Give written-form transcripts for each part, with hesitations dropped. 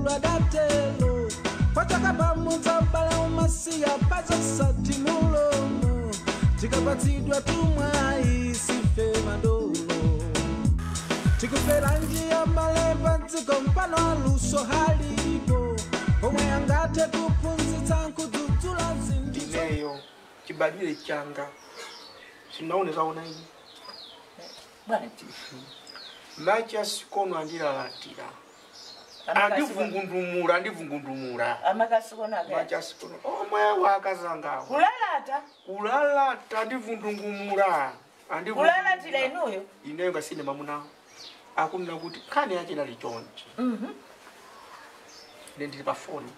sukulu adatelo Pataka pamudza bala umasiya pazosati mulomo Tikapatsidwa tumwayi sife madolo Tikufera njia mbale padziko mpano aluso halipo Omwe angathe kuphunzitsa nkudzudzula zinthu Ineyo chibadwire changa sinaone zaona ine Bwanji Macha sikono andilalatira andivungundumura andivungundumura amakasikono ake Macha sikono omwe wakazangawo kulalata kulalata andivundungumura kulalatira inuyo ineyo ngasine mamunawo akunena kuti nkhani yache inali chonchi ine ndili pa foni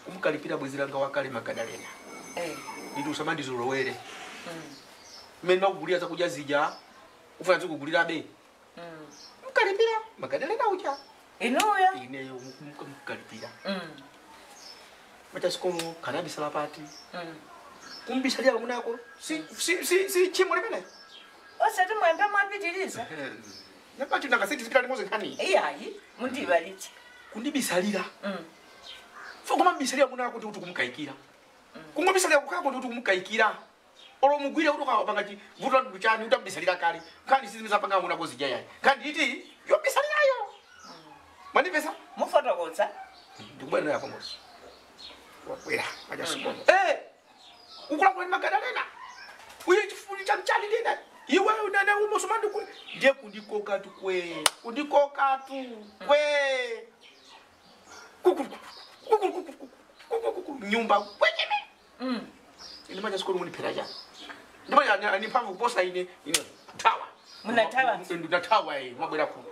kumkalipira bwenzi langa wakale Magadalena nditi usamandizolowere mmene makugulira zakudya zija ufuna zikugulirabe mkalipira Magadalena uja inuyo ineyo mkalipira machasikono kanabisala pati kumbisalira munako si chimo limene osati mwembe mwapitiriza nakati nakasiti limodzi nkhani iyayi mundibalitse kundibisalira fo kumabisalira munako ndi kuti kumukayikira kungobisalira kukhako ndi kuti kumukayikira olo mugwire kuti ukapanga chivuto chani utabisalira kale nkhani sizimizapanga munako zija yayi nkhani iti yobisalirayo mandipesa mufotokoza ndikubwera nayo apongozi wabwera machasikono ukulakulani Magadalena uye chifuni chamchani lina iwe unene umosomandi ndiye kundikokatu kwe kundikokatu kwe nyumba kwecheme ine machasikono mundiphera chani ndimanya ndiphamvu kuposa ine ine thawa Munathawa? Ndathawa mwabwera kuno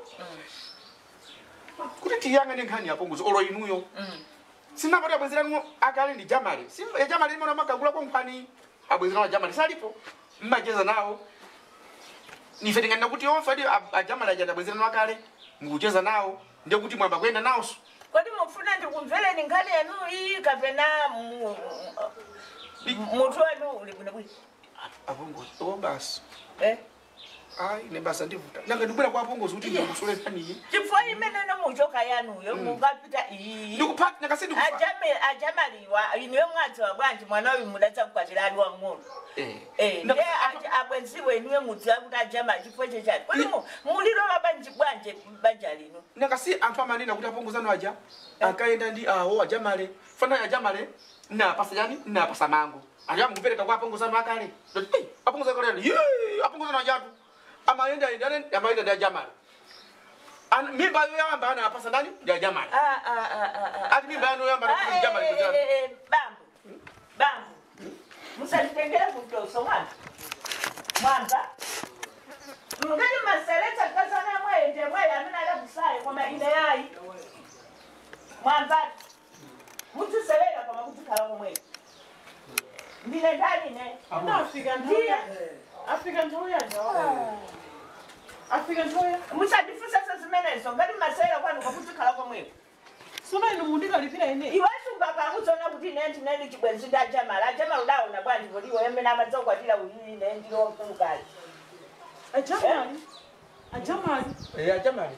kuti tiyang'ane nkhani apongozi olo inuyo sinapati abwezeranu akale ndi jamali jamali imene amakagula konkhwani abwezeranu ajamali salipo mmacheza nawo nife tinganena kuti onse adi ajamali aja abwezeranu akale mukucheza nawo ndiye kuti mwamba kuyenda nawonso kodi mufuna ndikumvereni nkhani yanu iyi kapena mutu wanu uli bwinobwino apongozi o basi ayi ine basa ndivuta nanga ndikubwera kwa apongozi kuti ndikusole nkhaniyi chifukwa imeneno muchoka yanuyo mukapita iyi ajamaliwa inuyo mwadziwa bwanji mwana uyu mudatsa kukwatira ali wang'ono ndiye abwenziwe inuyo mudziwa kuti ajamali chifukwa chechani kodi mulilova bwanji bwanje banja lino nakasi anthu amanena kuti apongozano aja ankayenda ndi awo ajamale fana ajamale napasa chani napasa mango aja mukupereka kwa apongozano akale apongozano akale ye apongozano ajatu amayenda amayenda ndi ajamale mimba yoyamba anapasa ndani ndi ajamale ati mimba yanu yoyamba anapasa ndi jamale bambo bambo musanditengere kutoso mwana mwamba mungati maseletsa kazana mwende mwayi amene adakusayo koma ine yayi mwamba mudziselera koma kudzikhala komweko ndine ndani ne Afika nthawi afika nthawi yanja afika nthawi musandifunsenso zimenezo ngati masewera kwanu kwakudzikhala komweko soma inu mundikalipira ine iwesu ungakakudzona kuti ine ndineni chibwenzi ndi ajamali ajamali udaona bwanji kodi iwe amene amadzakukwatira uyu ine ndili wamkulu kale ajamali ajamali ajamali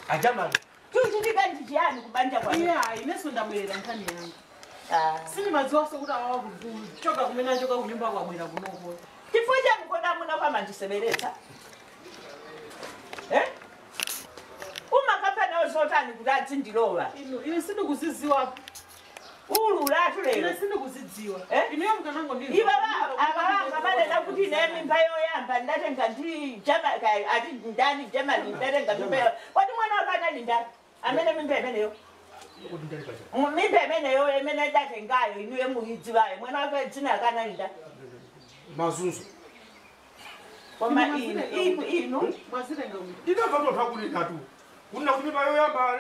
ajamali chikuchitika ndi chiyani kubanja kwanu iya inenso ndabwerera nkhani yanga sindimadziwanso kuti awawa kuchoka kumene achoka kunyumba kwabwera kunoko chifukwa chani kodi amuna kwamandiseveretsa umakapanawo zotani kuti adzindilowa inu ine sindikuzidziwa ululatu ine lero sindikuzidziwa inuyo mukanango ivo avalanga manena kuti ine mimba yoyamba ndatenga ndi ati ndani jamali ndatenga mimba yo kodi mwana wakanali ndani amene mimba imeneyo mimba imeneyo imene ndatengayo inuyo muyidziwayo mwana wake dzina akanali ndani mazunzo koma inu inu inu mwazitenga kuti ndinamva kuti anthu akunenatu kunena kuti mimba yoyamba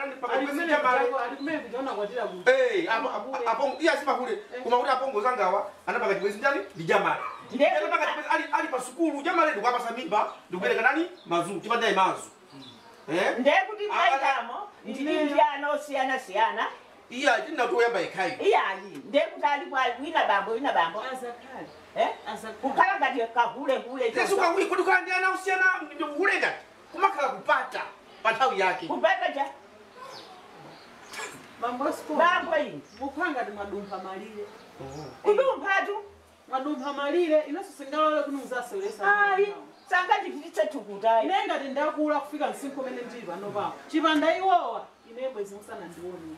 iya simahule koma kuti apongozangawa anapanga chibwenzi ndani ndi jamali ali pa sukulu jamali ndikuapasa mimba ndikupereka nani mazu tipandayi mazu ndekuti maitamo ndili ndi ana osiyana-siyana iya tinati woyamba yekhayi iyayi ndekuti alipo wina bambo wina bambo azakhale kukhala ngati kahulehule kuti kukhala ndi ana osiyana ndikuhule ngati kumakhala kupata pa nthawi yake kupata cha Bambo siko. Bambo ine. Mukhanga ndi madumpha malire. Kudumpha tu. Madumpha malire inenso singalole kuti muzasolesa. Ayi, sangachititse thukuta. Ine ngati ndakula kufika msinkhu umene ndili pano pawo. Chipanda iwowa ine bwezi musanandione.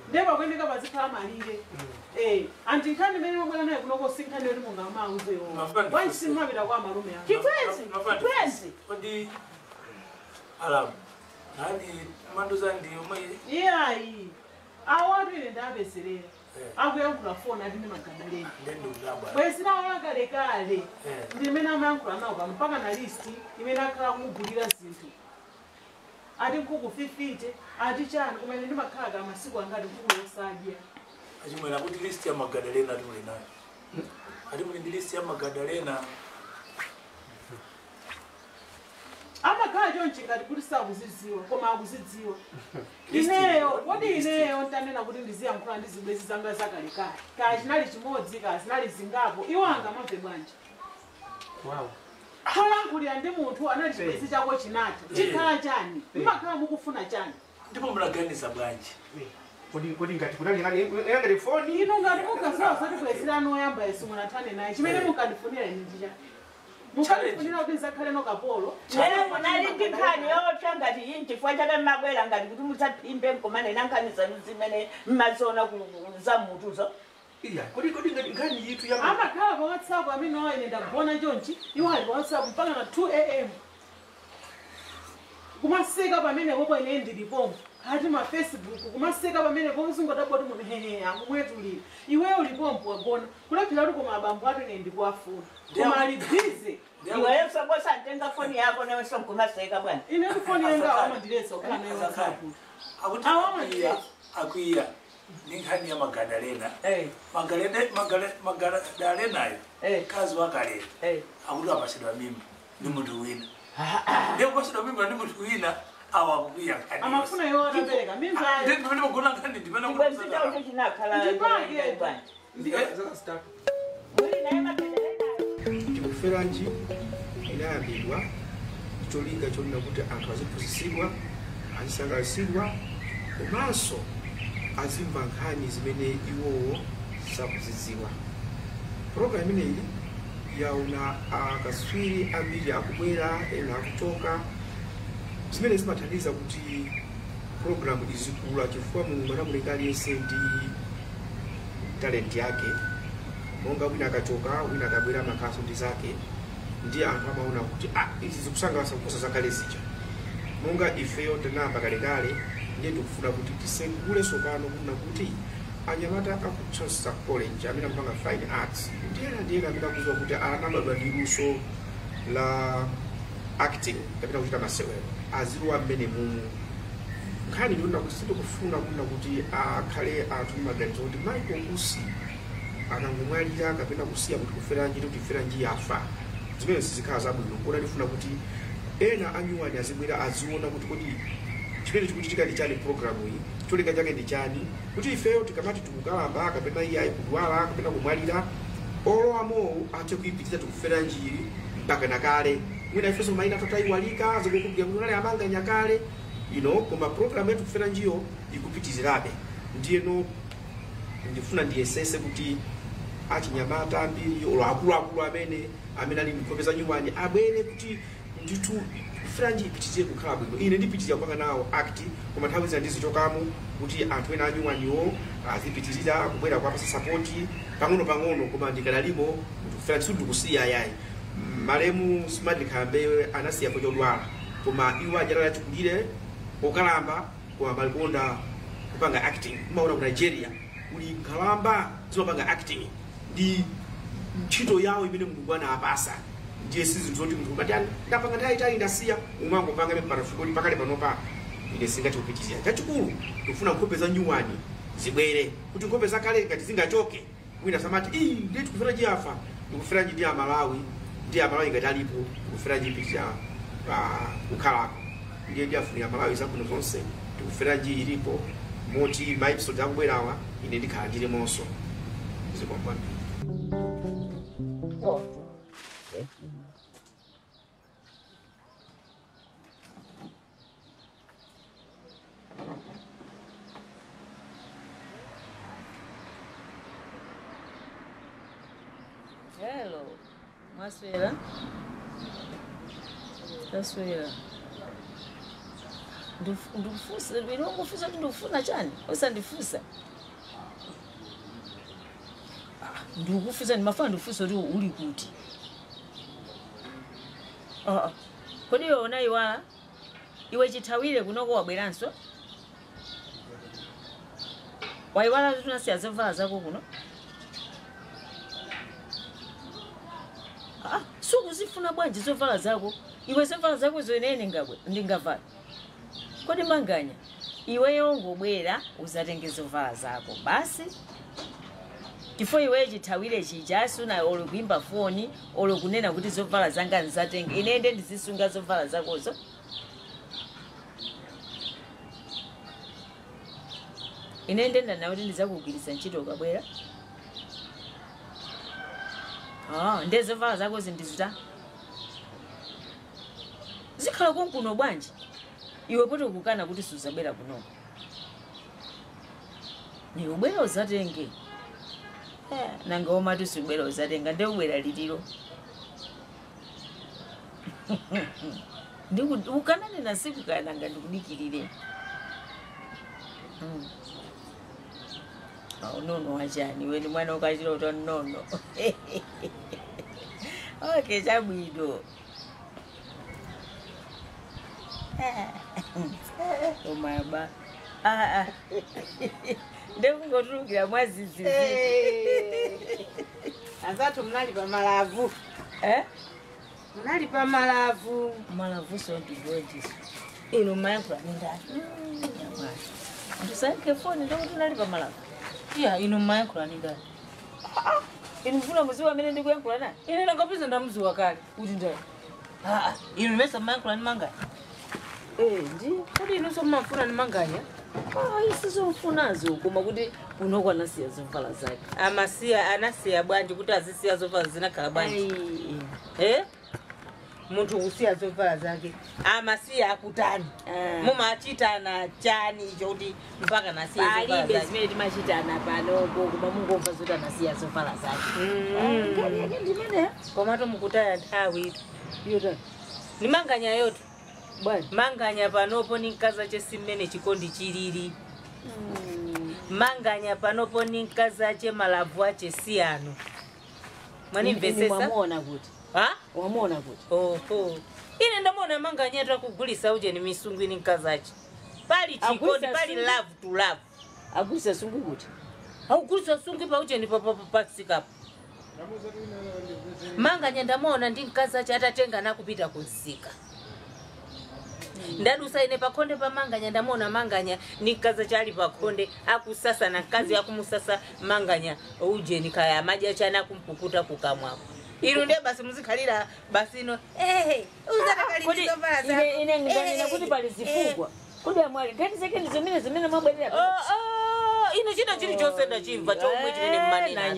Ndipo kuyeneka pazikhala malire. Anti nkhani imene mabwera nayo kunoko si nkhani yoti mungamauze iwowa. Bwanji simumapita kwa malume anu. Chibwenzi, chibwenzi. Kodi alamu nani manduza ndiyo mai Iyayi. Awatu ine ndapezerera. Akuyankhula foni ati ndi Magadalena. Bwezi nawo kalekale. Ndi imene amayankhula nawo pano mpaka na listi imene akhala kumugulira zinthu. Ati nkhuku 50, ati chani koma ine ndimakhala ka masiku angati nkhuku yosadya. Achimwera kuti list ya Magadalena ati muli nayo. Ati muli ndi list ya Magadalena. Amakhala chonchi ngati kuti sakuzidziwa koma akuzidziwa. Ineyo, kodi ineyo ntanena kuti ndiziyankhula ndi zibwenzi zanga zakalekale. Kaya chinali chimodzi, kaya zinali zingapo, iwo angamamve bwanji. Wow. Cholankhulira ndi munthu anali chibwenzi chako chinatha. Chikhala chani? Mmakhala mukufuna chani? Ndipo munaganiza bwanji. Kodi ngati kunali ngati foni. Inu ngati mukasowa zoti bwezirano oyamba Yesu munathane naye. Chimene mukandifunira ine ndi chani? Mukandifunira kuti ndizakhale nokapolo. Lero munali ndi nkhani yopsa ngati iyi chifukwa chake mmabwera ngati kuti mudzaphimbe nkomanena nkhani zanu zimene mmaziona za mutuzo. Iya, kodi ngati nkhani yitu ya amakhala pa WhatsApp amene wawo ine ndagona chonchi, iwo ali pa WhatsApp mpaka na 2 AM. Kumaseka pamene popo ine ndilipomo. Ati ma Facebook kumaseka pamene popo singodabwa kuti munthu hehe akumwetulira. Iweyo ulipompo wagona. Kulephera kuti koma abambo atu ine ndikuwafuna. Koma ali busy. Iweyo sokosantenga foni yako nawe sonkumaseka bwana. Ine kuti foni yanga amandiletsa kukhala nayo WhatsApp. Akuti akwiya ndi nkhani ya Magadalena. Magadalenayo mkazi wakalera akuti apasidwa mimba ndi munthu wina. Ndiye kupasidwa mimba ndi munthu wina awa akukwiya nkhani. Amafuna iwo atapereka mimba. Ndiye ndimene mugona nkhani ndimene Chibwenzi chawo chinakhala Ndipake. bwanji. Zaka zitatu. Muli naye Magadalena. Tikuferanji inayambidwa cholinga chonena kuti anthu aziphunzitsidwa, azisangalatsidwa komanso azimva nkhani zimene iwowo sakuzidziwa. Program imeneyi yaona akatswiri ambiri akubwera, ena akuchoka, zimene zimathandiza kuti program izikula chifukwa Mulungu anamulenga aliyense ndi talent yake. Monga wina akachoka, wina akabwera makhaso ndi zake, ndi anthu amaona kuti izi zikusangalatsa kuposa zakale zija. Monga ifeyo tinayamba kalekale, ndiye tikufuna kuti tisegule tsopano kunena kuti anyamata aku Chancellor College amene amapanga fine arts, ndi ena amene akudziwa kuti anabadwa ndi luso la acting kapena kuchita masewero, azilowa mmene mumu. Nkhani ndikunena kuti sitikufuna kunena kuti akhale anthu ndi maganizo kuti Michael Usi akangomwalira kapena kusiya kuti kuferanji ndi kuferanji yafa. Zimene sizikhala zabwino. Koma ndifuna kuti ena anyuwani azibwera aziona kuti kodi chimene chikuchitika ndi chani program iyi, cholinga chake ndi chani, kuti ifeyo tikamati tikukalamba kapena iye kudwala kapena kumwalira, olowamowo athe kuyipitiriza tikuferanji mpaka nakale. Mwina ifenso mayina tatayiwalika zikukumbukira kuti unali amanga nyakale, koma program yathu kuferanjiyo ikupitirirabe. Ndiyeno ndifuna ndiyesese kuti achinyamata ambiri olo akuluakulu amene ali nkhope za nyuwani abwere kuti ndithu kuferanji ipitirire kukhala bwino. Ine ndipitirira kupanga nawo act, koma nthawi zina ndizichokamo kuti anthu ena anyuwaniwo azipitirira kubwera kuwapasa support pang'ono pang'ono, koma ndikanalimo kuti kuferanji sindikusiya yayi. Malemu Smart Khambe anasiya chodwala, koma iwo ajalala chikulire okalamba koma malikonda kupanga acting. Umaona ku Nigeria kuli nkhalamba zimapanga acting ndi ntchito yawo imene Mulungu anapasa. Ndiye sizinthu zoti munthu umati ndapanga nthawi itali ndasiya, umangopanga mpaka pakale panopa ine singati kupitirira. Chachikulu tikufuna nkhope za nyuwani zibwere kuti nkhope zakale ngati zingachoke wina samati ii ndiye tikuferanji yafa. Tikuferanji ndi Amalawi, ndi Amalawi ngati alipo tikuferanji ipitirira kukhalako. Ndiye ndiyafunira Malawi zabwino zonse, tikuferanji ilipo moti ma episode akubwerawa ine ndikhala ndilimonso. Zikomo. Hello. Mwaswera? Taswera. Ndufusa, ndinongofusa kuti ndikufuna chani? Usandifusa. Ndikufusa ndimafuna ndifusa kuti uli kuti. Kodi iwe unayiwala? Iwe chithawire kunoko wabweranso? Wayiwala kuti unasiya zovala zako kuno? Sukuzifuna bwanji zovala zako? Iwe zovala zako zoyenene ndingavala. Kodi manganya, iweyo ngobwera uzatenge zovala zako basi. Chifo iwe chithawire chija suna olo kuimba foni olo kunena kuti zovala zanga nzatenge. Ine nde ndizisunga zovala zakozo. Ine nde ndana kuti ndizakugwiritsa ntchito ukabwera. Nde zovala zakozi ndizita. Zikhala konkuno bwanji. Iwe poto kukana kuti suzabwera kuno. Ni ubwera uzatenge. Nanga omati subwera uzatenga nde ubwera litiro. Ukanane na siku kananga ndikudikirire. Nono wachani weni mwana ukachirota nono. Okay, chabwino. Omaba. Ndekungotulukira mwazizizi. Anzatu mnali pa malavu. Mnali pa malavu. Malavu so ndigonjisa. Ino mayankula ndani. Ndisanke foni ndokuti nali pa malavu. Iya, ino mayankula ndani. Inu mfuna muziwa amene ndikuyankhula naye? Ine ndangapeza ndamuziwa kale. Kuti ndani? Inu mesa mayankula ni manganya. Ndi. Kodi inu so mafuna ni manganya? Isizofunazo koma kuti unokwanasiya zovala zake. Amasiya anasiya bwanji kuti azisiya zovala zinakhala bwanji. Munthu kusiya zovala zake. Amasiya akutani. Mumachitana chani icho kuti mpaka nasiya zovala zake. Palibe zimene timachitana panopo koma mungomva zoti anasiya zovala zake. Nkhani yake ndimene. Komatu mukutaya nthawi. Yotani. Ni manganya yotu. Bwana. Manganya panopo ni mkazi ache simene chikondi chilili. Manganya panopo ni mkazi ache malavu ache siyano. Mwanimvesesa? Wamuona kuti. Wamuona kuti. Oho. Ine ndamuona manganya takugulisa uje ni misungu ni mkazi ache. Pali chikondi, pali love to love. Agulisa sungu kuti. Agulisa sungu pa uje ni pasikapo. Manganya ndamuona ndi mkazi ache atatenga nakupita kunsika. Ndadusa ine pakhonde pa manganya ndamona manganya ni kaza chali pakhonde akusasa na kazi yakumusasa manganya uje nikaya maji achana kumpukuta kukamwako. Inu ndiye basi muzikhalira basi ino uzatakalira zako. Ine ndanena kuti pali zifukwa. Kodi amwali ngati zake ndi zimene zimene mwabwerera. Ine china chili chose ndachimva chomwe chimene mmanena.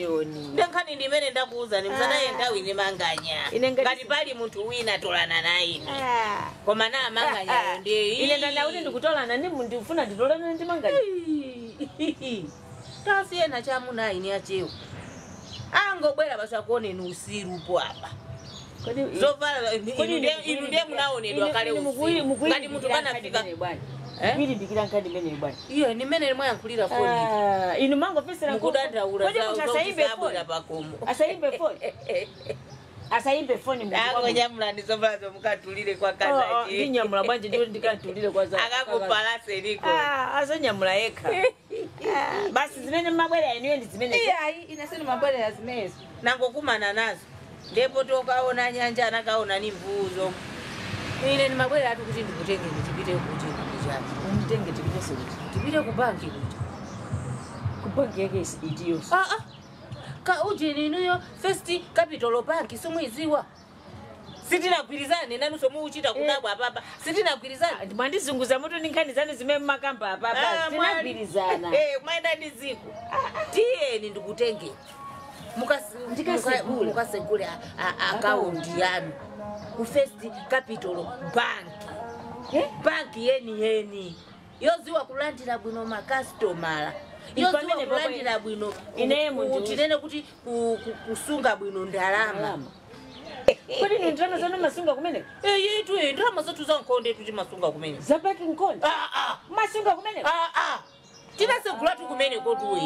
Ndenkhani ndimene ndakuuza ni msanaye nthawi ine manganya. Ngati pali munthu wina tolana naye ine. Koma na manganya ndiye. Ine ndanda kuti ndikutolana ndi ndifuna nditolana ndi manganya. Tasiyena chamuna ine achewo. Angobwera basi akuone ni usirupo apa. Zovala inu ndiye munaonedwa kale usiru. Ngati munthu panafika Kuilimbikira nkhani imene bwana. Iyo ni mene mwayankhulira foni. Inu mangofesera mukudandaula kodi munthu asaimbe foni. Asaimbe foni. Asaimbe foni mtu. Angonyamula ndizovala zomukatulire kwa kazachi. Ndinyamula bwanji ndiyo ndikatulire kwa za. Akakupalase liko. Azonyamula yekha. Basi zimene mabwera inuyo ndi zimene. Iyayi inaseni mabwera zimenezo. Nangokumana nazo. Ndipo tokaona nyanja anakaona ni mvuzo. Ine ni mabwera atu kuti ndikutenge ndipite kuti Umtenge tipite kuti. Tipite ku banki kuti. Ku banki yake itiyo. Ka uje ninuyo First Capital Bank somwiziwa. Sitinagwirizane nanu somuuchita kudabwa apapa. Sitinagwirizane. Mwandizunguza moto ndi nkhani zanu zimene mmakamba apapa. Sitinagwirizana. Maenda ndi dziko. Tiyeni ndikutenge. Mukasegule akaunti yanu. Ku First Capital Bank. Banki yeni yeni. Yoziwa kulandira bwino makasitomala. Yodziwa kulandira bwino. Tinene kuti kusunga bwino ndalama. Kodi ni ndalama zanu masunga kumene? Yetu ndalama zathu za nkhonde tuti masunga kumene. Zapaki nkhonde? Masunga kumene? Tinasegula tu kumene kotuwe.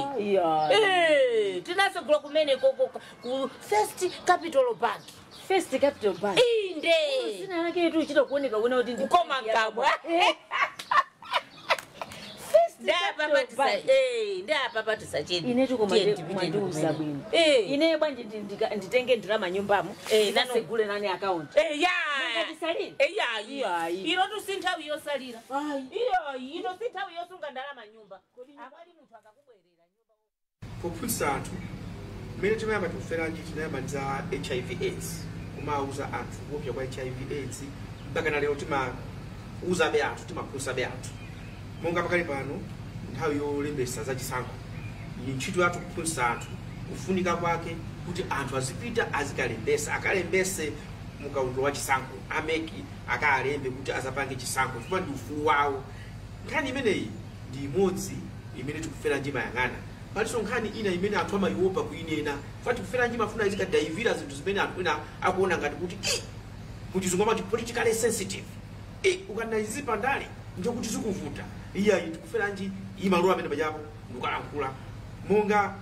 Tinasegula kumene koko ku First Capital Bank. First Capital Bank. Inde. Sina lake tu chito kuoneka kuona kuti kukoma nkabwa. Ine tukomandiuza bwino. Ine bwanji nditenge ndalama nyumbamo ndasegule nani account. Mangatisalira. Ino tusinthawi yosalira. Ino sinthawi yosunga ndalama nyumba. Akwali munthu akakubwerera nyumba. Pophunzitsa anthu mmene timayamba tikuferanji tinayamba za HIV AIDS kumauza anthu kuopsa kwa HIV AIDS mpaka na lero timauzabe anthu timaphunzitsabe anthu. Monga pakali pano nthawi yolembesa za chisankho ni ntchito yathu kuphunzitsa anthu kufunika kwake kuti anthu azipita azikalembesa akalembese mukaundo wa chisankho ameki akalembe kuti azapange chisankho chifukwa ndi ufulu wawo. Nkhani imeneyi ndi imodzi imene tikuferanji mayang'ana. Palinso nkhani ina imene anthu amaiopa kuinena chifukwa tikuferanji mafuna izikadayivira zinthu zimene anthu ena akuona ngati kuti muchizungu amati politically sensitive. Ukanayizipa ndale njokuti zikuvuta. Iya tikuferanji imalowa amene pajapo ndikukalankhula monga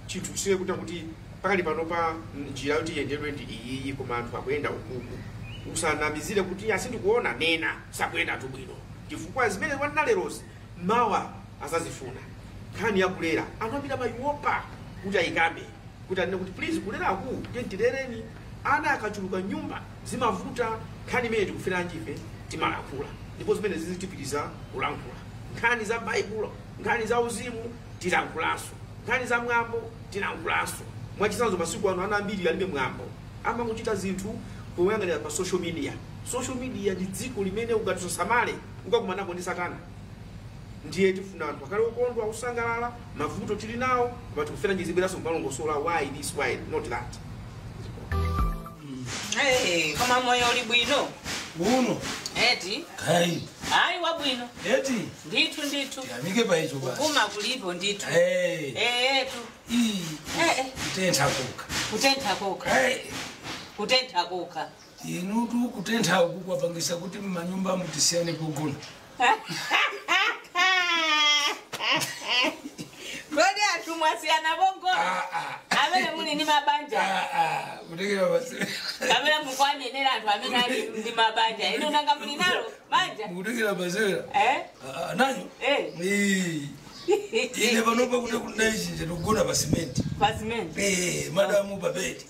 chinthu chisiwe kuti pakali pano pa njira yoti iyendedwe ndi iyiyi koma anthu akuyenda ukuku usanamizire kuti asindikuona nena sakuyenda anthu bwino chifukwa zimene wanena lerozi mawa azazifuna. Nkhani yakulera anthu ambiri amaiopa kuti ayikambe kuti anene kuti please kuleraku tilereni ana akachuluka nyumba zimavuta. Nkhani imene tikuferanji ife timalankhula ndipo zimene zizitipiriza kulankhula. Nkhani za Baibulo, nkhani za uzimu tilankhulanso, nkhani za mwambo tilankhulanso. Mwachitsanzo masiku ano ana ambiri alibe mwambo amangochita zinthu poyang'anira pa social media. Social media ndi dziko limene ukatisosamale ukakumanako ndi satana. Ndiye tifuna anthu akhale okondwa kusangalala mavuto tili nawo koma tikuferanji zibweranso kumalongosola why this why not that. Koma moyo uli bwino uno eti kai ayi wabwino eti ndithu ndithu yamike paicho basi kuma kulipo ndithu etu kutentha kokha kutentha kokha kutentha kokha inu tu kutentha uku kwapangisa kuti mmanyumba mutisiyane pogona. Kodi anthu mwasiyana pogona amene muli ndi mabanja kutekera basi kamene mukwanenera anthu amene ali ndi mabanja inu nanga muli nalo banja mukutekera basera nanyo ine panopa kuti kunaichi ndikugona pa simenti pa simenti madamu pa bedi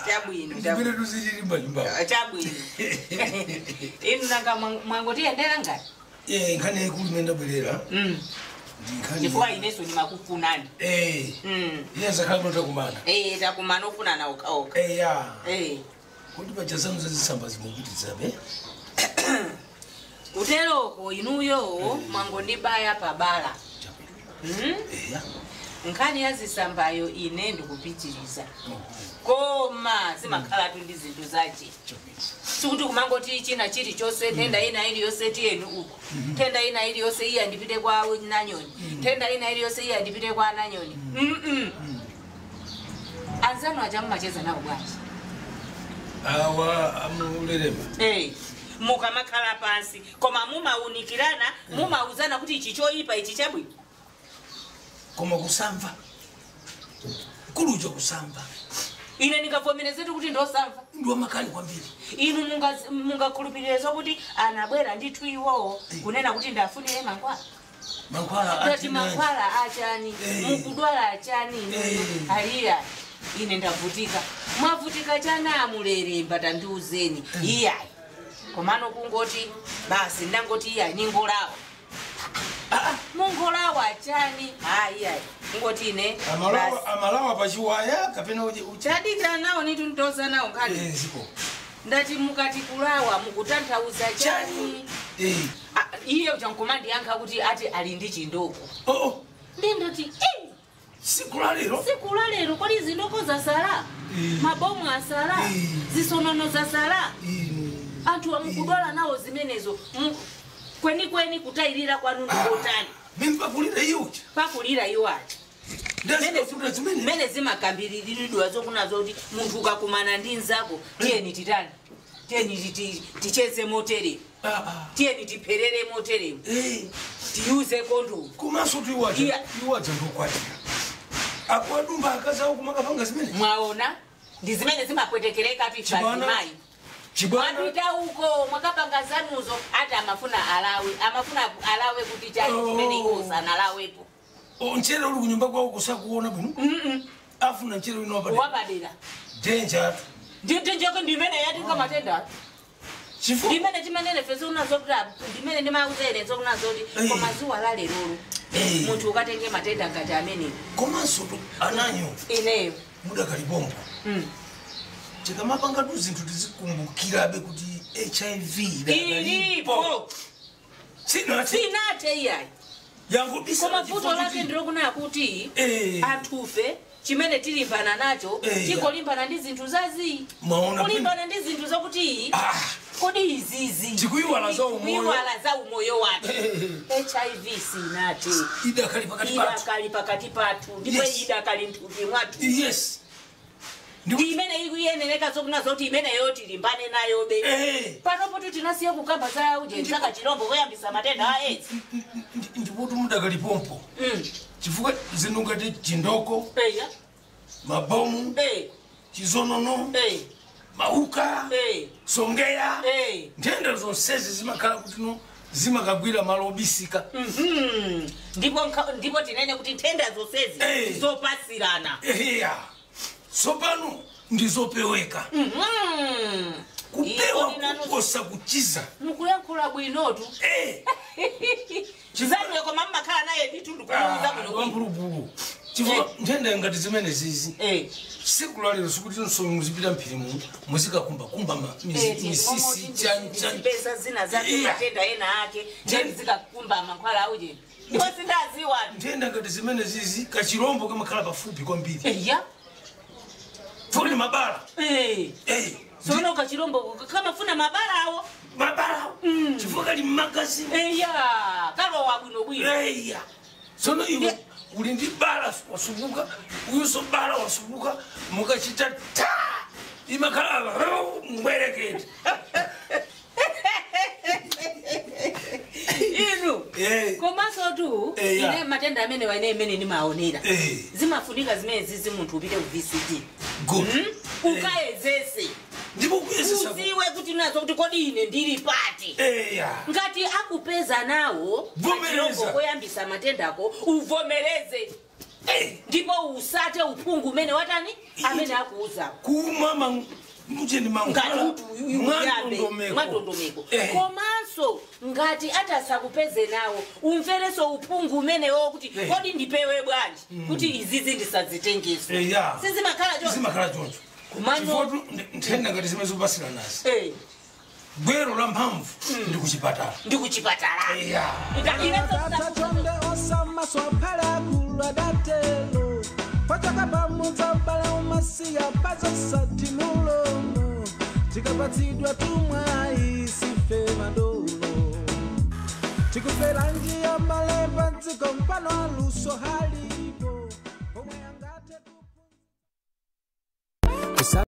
chabwino chimene tuzichili m'manyumba chabwino inu nanga mwangotiyendera ngati nkhani yaikulu imene ndabwerera chifukwa ineso ndimakufunani iye zakhala kuno takumana takumana ofunana okhaokha kuti paja zanu zazitsamba zimukutidzabe kuteroko inuyo mwangondibaya pabala. Nkhani ya zisambayo ine ndikupitiriza koma zimakhalatu ndi zinthu zache sikuti kumangoti china chilichonse nthenda ina iliyonse tiyeni uku nthenda ina iliyonse iya ndipite kwa nanyoni nthenda ina iliyonse iya ndipite kwa nanyoni. Anzanu aja mumacheza nawo bwanji awa amulerema mukamakhala pansi koma mumaunikirana mumauzana kuti ichi choyipa ichi chabwino koma kusamva kulucho kusamva ine ndingavomerezetu kuti ndosamva ndiwa makali kwambiri inu mungakhulupirire kuti anabwera ndithu iwowo kunena kuti ndafunire mankhwala mankhwala mankhwala achani mukudwala achani aliya ine ndavutika mwavutika chana amuleremba tandiuzeni iyayi komano kungoti basi ndangoti iyayi ningolawa mungolawa chani iyayi ngoti ine amalawa pachiwaya kapena chadikira nawo nitu ntoza nawo nkhani ndati mukati kulawa mukutanthauza chani iye uchankomandiyankha kuti ati ali ndi chindoko ndindoti siku la lero siku la lero kodi zindoko zasala mabomu asala zisonono zasala anthu amukudwala nawo zimenezo kwenikweni kutayirira kwanu ndikotani. Mimba kulira iyocha. Pakulira iwacha. Mene zimakambiriridwa zokunazo kuti munthu ukakumana ndi nzako tiyeni titani. Tiyeni ticheze motere. Tiyeni tipherere motere. Tiyuze kondomu. Komanso tu iwacha. Iwacha ndokwatira. Akwadumba akazawo kumakapanga zimene. Mwaona? Ndi zimene zimapwetekereka tifazimayi. Mwapita uko mwakapanga zanuzo ati amafuna alawe. Amafuna alawe kuti chali chimene iwo sanalawepo. Mchere uli kunyumba kwawo kusakuona bwino? Afuna mchere wina wapadera. Wapadera. Danger. Danger ndimene yatinga matenda. Ndimene timanene fezo unazokuti ndimene ndimauzere zokunazoti koma zuwa la lerolo. Munthu ukatenge matenda ngati amene. Komanso ananyo. Ineyo. Mudakalibombo. Tikamapanga zinthu tizikumbukirabe kuti HIV ilipo. Sinathe iyayi. Koma vuto lake ndilokuna kuti anthufe chimene tilimbana nacho tikolimbana ndi zinthu zazi. Kulimbana ndi zinthu zokuti kodi izizi tikuiwala za umoyo. Kuiwala za umoyo wathu. HIV sinathe. Idakali pakati pathu. Idakali pakati pathu. Ndipo idakali mthupi mwathu. Yes. Ndimene ikuyenereka zokuna zoti imene yoti limbane nayo be. Panopo tinasiya kukamba za uje nzaka chirombo koyambisa matenda a AIDS. Ndipoti mudakalipompo. Chifukwa zinthu ngati chindoko. Mabomu. Chizonono. Mauka. Songea. Nthenda zonsezi zimakhala kuti no zimakagwira malo obisika. Ndipo tinene kuti nthenda zonsezi zopasirana. Sopano ndizopeweka. Kupewa kukosa kuchiza. Mukuyankhula bwinotu. Chizanwe koma mmakhala naye mitundu kumuuza bwino. Wamphulupulu. Chifukwa nthenda ngati zimene zizi. Siku lalero sikuti nso muzipita mphiri mu muzikakumbakumba misisi chan. Pesa zina zake matenda ena ake. Ndiye zikakumba mankhwala auje. Ndipo sindaziwa. Nthenda ngati zimene zizi kachirombo kamakhala pafupi kwambiri. Eya. Fuli mabala. Sono kachirombo kama funa mabala awo. Mabala awo. Chifukwa kali mmagazi. Eya, kalowa bwino bwino. Eya. Sono iwe uli ndi bala wasubuka, uyuso bala wasubuka, mukachita ta. Imakhala ngwerekete. Inu. Komanso tu ine matenda amene waine imene nimaonera. Zimafunika zimene zizi munthu upite ku VCD. Good. Ukayezese. Ndipo kuyezesa. Uziwe kuti nazo kuti kodi ine ndili pati. Ngati akupeza nawo vomereza koyambisa matendako uvomereze. Ndipo usate uphungu umene watani amene akuuza. Kumama mujeni mankhwala mwandondomeko. Komanso ngati atasakupeze nawo umvereso uphungu umenewo kuti kodi ndipewe bwanji kuti izizi ndisazitengeso. Sizimakhala choncho. Sizimakhala choncho. Kumano nthenda ngati zimene zopasira nazi. Gwero la mphamvu ndi kuchipatala. Ndi kuchipatala. Tikapatsidwa tumwayi sife madolo. Tikufera njia mbale padziko mpano aluso hali.